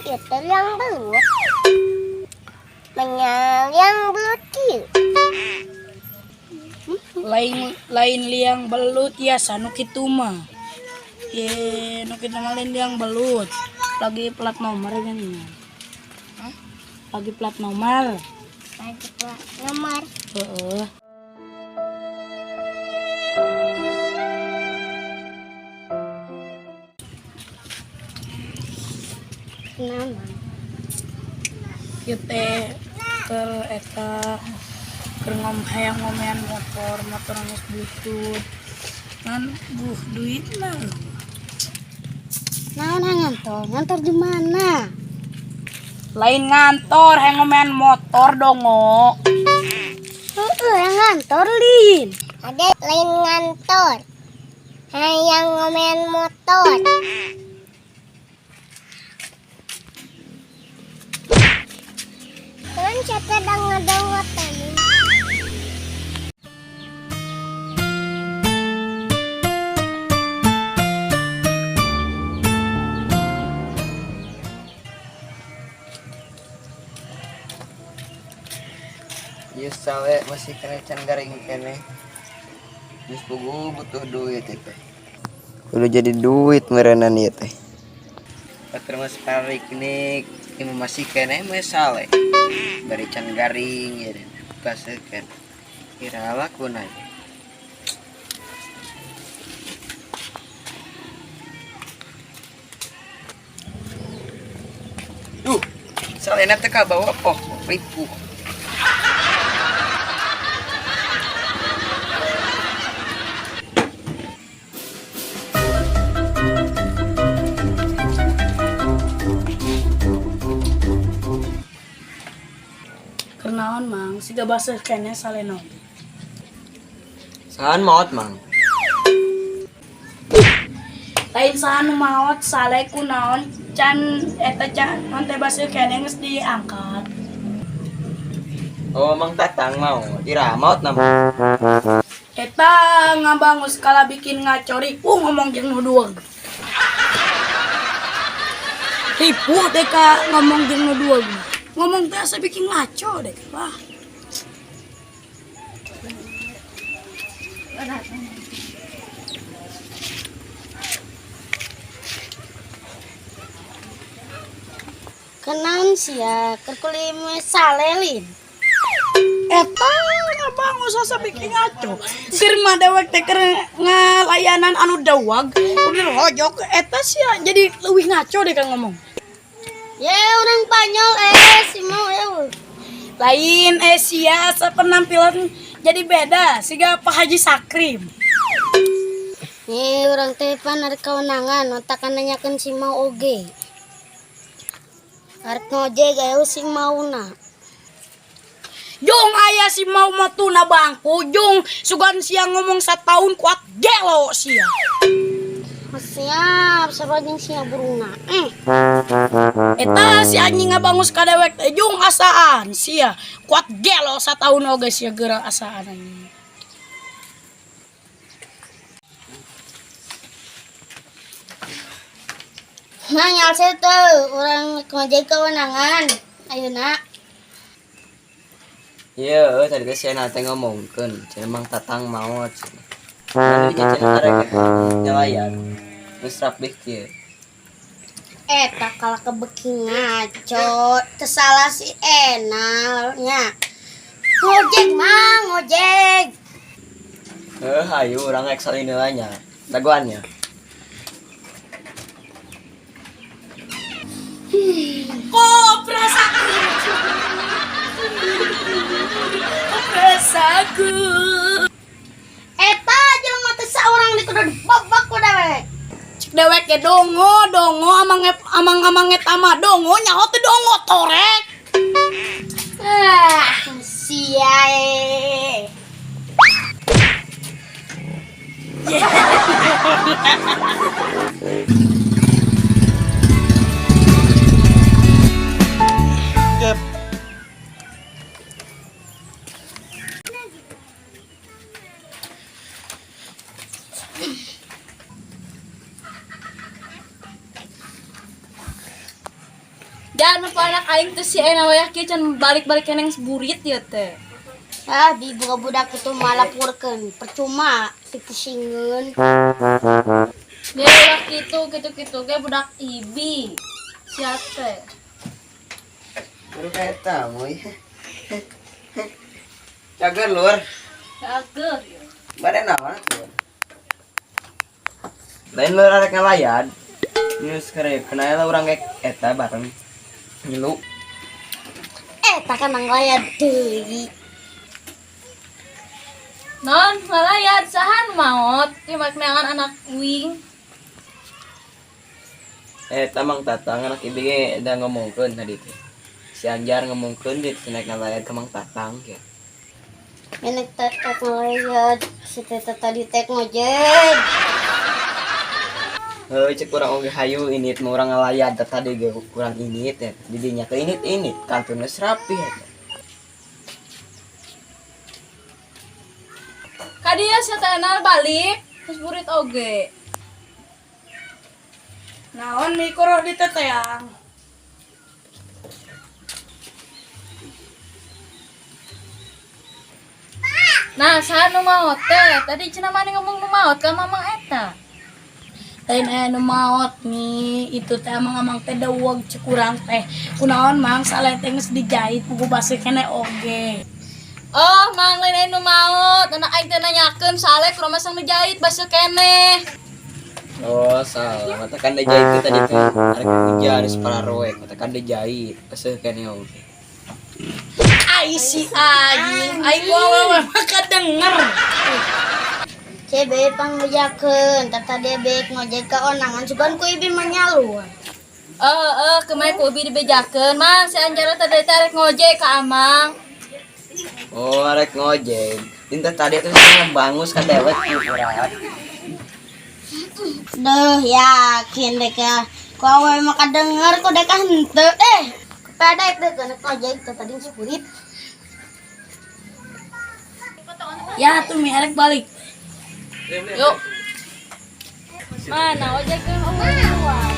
Ieu teh liang belut. Menya liang belut kieu. Lain lain liang belut ya, sanu kitu mah. Ye, nu kitu mah lain liang belut. Lagi plat nomor kan ini. Hah? Lagi plat nomor. Lagi plat nomor. Heeh. Kenapa? Ieu teh keur eta keur hayang ngomean motor, motor geus butut. Ngan buh duitna. Naon ngantor? Ngantor di mana? Lain ngantor, hayang ngomean motor dongo. Heeh, yang ngantor lin. Ada lain ngantor. Hayang ngomean motor. Kan siapa dang ngadongot tadi? Ieu sale masih kena can garing keneh. Geus pugu butuh duit ieu teh. Kudu jadi duit meureunan ieu teh. Batur mah pariknik, ieu masih keneh mah sale. Bari can garing ieu teh. Baseukeun. Iraha lakuna ieu. Duh, salena teh kabawa poh, ripuh. Kenaon mang, siga baseuh keneh salena oge. Sahan maot mang. Lain sahan nu maot, sale kunaon can eta can non teh baseuh keneh geus diangkat. Oh, Mang Tatang mau. Iraha maot na mang. Eta ngabangus kala bikin ngaco ripuh ngomong jeung nu dueg. Ripuh teh ka ngomong jeung nu dueg. Ngomong teh asa bikin ngaco deh. Wah. Kenaon sia keur kulime salelin. Eta ngabangus asa bikin ngaco. Keur mah dewek teh keur ngalayanan anu dewag, udah rojok eta sia jadi leuwih ngaco deh kan ngomong. Ya orang Spanyol si mau ya. Lain sia penampilan jadi beda siga Pak Haji Sakrim. Nih orang teh pan ada kewenangan otakan nanyakeun si mau oge. Arek ngojek ayo si mauna. Jung aya si mau matuna bangku jung sugan sia ngomong sataun kuat gelo sia. Siap, sarua jeung sia burungna. Eta si anjing ngabangus ka dewek teh jung asaan sia kuat gelo sataun oge sia geura asaan anjing. Nah, nyalse tuh orang ngojek kewenangan. Ayeuna. Iya, tadi teh sia teh ngomongkeun, cenah Mang Tatang maot cenah. Nah, jadi cenah arek nyalayan. Geus rapih kieu. Eta kalah kebeki ngaco, teu salah si enalnya. Ngojek mang, ngojek. Heuh, hayu urang rek salin heula nya. Dagoannya. Kobra saku. Kobra saku. Eta jelema teh saurang di kudu dibabak ku dewek. Cek dewek ge dongo, dongo amang amang amang eta mah dongo nyaho teh dongo torek. Ah, sia eh. Jangan lupa anak aing teh si Ena wayah kieu can balik-balik keneng burit ya teh. Ah, di buka budak itu malah purkeun. Percuma dipusingeun. Dia ulah kitu kitu-kitu ge budak ibi. Sia teh. Baru kayak tamu ya. Cager lur. Cager. Bade naon atuh? Lain lur arek ngalayan. Geus karek kenal lah urang ek eta bareng. Ngilu. Eh, takkan nglayad deui. Non, ngalayad saha nu maot? Ieu mah neangan anak uing. Eta Mang Tatang anak ibi ge da ngomongkeun tadi teh. Si Anjar ngomongkeun dia teh naik ngalayad ka Mang Tatang ge. Menek tek nglayad si teta tadi tek ngojek. Heuh cek urang oge hayu init mah urang ngalayad teh tadi ge kurang init ya. Didinya ke init init kantun geus rapi eta. Ka dieu sia teh Ena balik terus burit oge. Naon mi koroh di teteang. Nah, saha nu maot teh? Tadi cenah maneh ngomong nu maot ka mamang eta. Lain aya nu maot mi, itu teh amang-amang teh dawag cek urang teh. Kunaon mang saleh teh geus dijahit pugu baseuh keneh oge. Oh, mang lain aya nu maot. Anak aing teh nanyakeun sale ku rumah sang nu jahit baseuh keneh. Oh, salah. Mata kan dijahit tadi teh. Arek hujan geus pararoek, mata kan dijahit. Baseuh keneh oge. Ai si anjing, ai gua mah kadenger. Cebe pangbejakeun, tata debek ngojek ka onangan sugan ku ibi mah nyaluan. Eh, kemarin ku ubi dibejakeun, Mang. Si Anjara tadi teh arek ngojek ka Amang. Oh, arek ngojek. Dinta tadi tuh saya bangus ka dewek ku urang. Duh, yakin dek ya. Ku awe mah kadenger ku dek henteu eh. Kepada itu kana ngojek teh tadi sepurit. Ya tuh mi arek balik. Yuk. Mana ojek kan oh.